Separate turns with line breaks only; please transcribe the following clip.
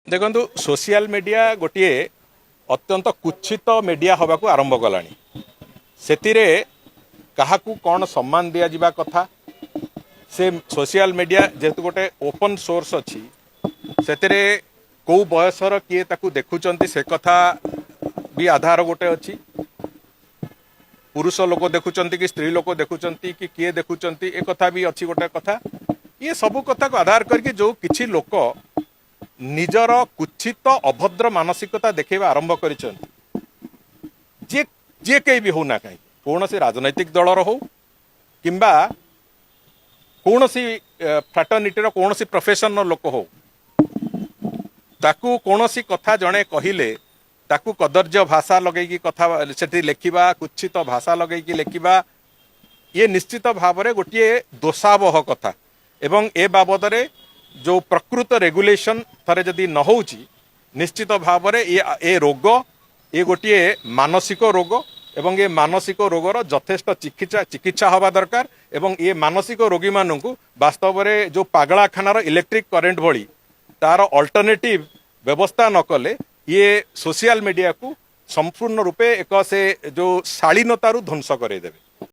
ଦେଖନ୍ତୁ, social media ଗୋଟିଏ ଅତ୍ୟନ୍ତ କୁତ୍ସିତ ମିଡ଼ିଆ ହେବାକୁ ଆରମ୍ଭ କଲାଣି। ସେଥିରେ କାହାକୁ କ'ଣ ସମ୍ମାନ ଦିଆଯିବା କଥା, ସେ ସୋସିଆଲ ମିଡ଼ିଆ ଯେହେତୁ ଗୋଟେ ଓପନ୍ ସୋର୍ସ ଅଛି, ସେଥିରେ କେଉଁ ବୟସର କିଏ ତାକୁ ଦେଖୁଛନ୍ତି, ସେ କଥା ବି ଆଧାର ଗୋଟେ ଅଛି। ପୁରୁଷ ଲୋକ ଦେଖୁଛନ୍ତି କି ସ୍ତ୍ରୀ ଲୋକ ଦେଖୁଛନ୍ତି କି କିଏ ଦେଖୁଛନ୍ତି, ଏ କଥା ବି ଅଛି ଗୋଟେ କଥା। ଇଏ ସବୁ କଥାକୁ ଆଧାର କରିକି ଯୋଉ କିଛି ଲୋକ ନିଜର କୁତ୍ସିତ ଅଭଦ୍ର ମାନସିକତା ଦେଖେଇବା ଆରମ୍ଭ କରିଛନ୍ତି, ଯିଏ ଯିଏ କେହି ବି ହଉନା କାହିଁକି, କୌଣସି ରାଜନୈତିକ ଦଳର ହଉ କିମ୍ବା କୌଣସି ଫ୍ରାଟର୍ନିଟିର କୌଣସି ପ୍ରଫେସନର ଲୋକ ହଉ, ତାକୁ କୌଣସି କଥା ଜଣେ କହିଲେ ତାକୁ କଦର୍ଯ୍ୟ ଭାଷା ଲଗେଇକି କଥା ସେଠି ଲେଖିବା, କୁତ୍ସିତ ଭାଷା ଲଗେଇକି ଲେଖିବା, ଇଏ ନିଶ୍ଚିତ ଭାବରେ ଗୋଟିଏ ଦୋଷାବହ କଥା। ଏବଂ ଏ ବାବଦରେ ଯୋଉ ପ୍ରକୃତ ରେଗୁଲେସନ ଥରେ ଯଦି ନ ହଉଛି, ନିଶ୍ଚିତ ଭାବରେ ଏ ରୋଗ, ଏ ଗୋଟିଏ ମାନସିକ ରୋଗ ଏବଂ ଏ ମାନସିକ ରୋଗର ଯଥେଷ୍ଟ ଚିକିତ୍ସା ହେବା ଦରକାର। ଏବଂ ଏ ମାନସିକ ରୋଗୀମାନଙ୍କୁ ବାସ୍ତବରେ ଯୋଉ ପାଗଳାଖାନାର ଇଲେକ୍ଟ୍ରିକ କରେଣ୍ଟ ଭଳି ତାର ଅଲ୍ଟରନେଟିଭ ବ୍ୟବସ୍ଥା ନ କଲେ ଇଏ ସୋସିଆଲ ମିଡିଆକୁ ସମ୍ପୂର୍ଣ୍ଣ ରୂପେ ଏକ ସେ ଯୋଉ ଶାଳୀନତାରୁ ଧ୍ୱଂସ କରେଇଦେବେ।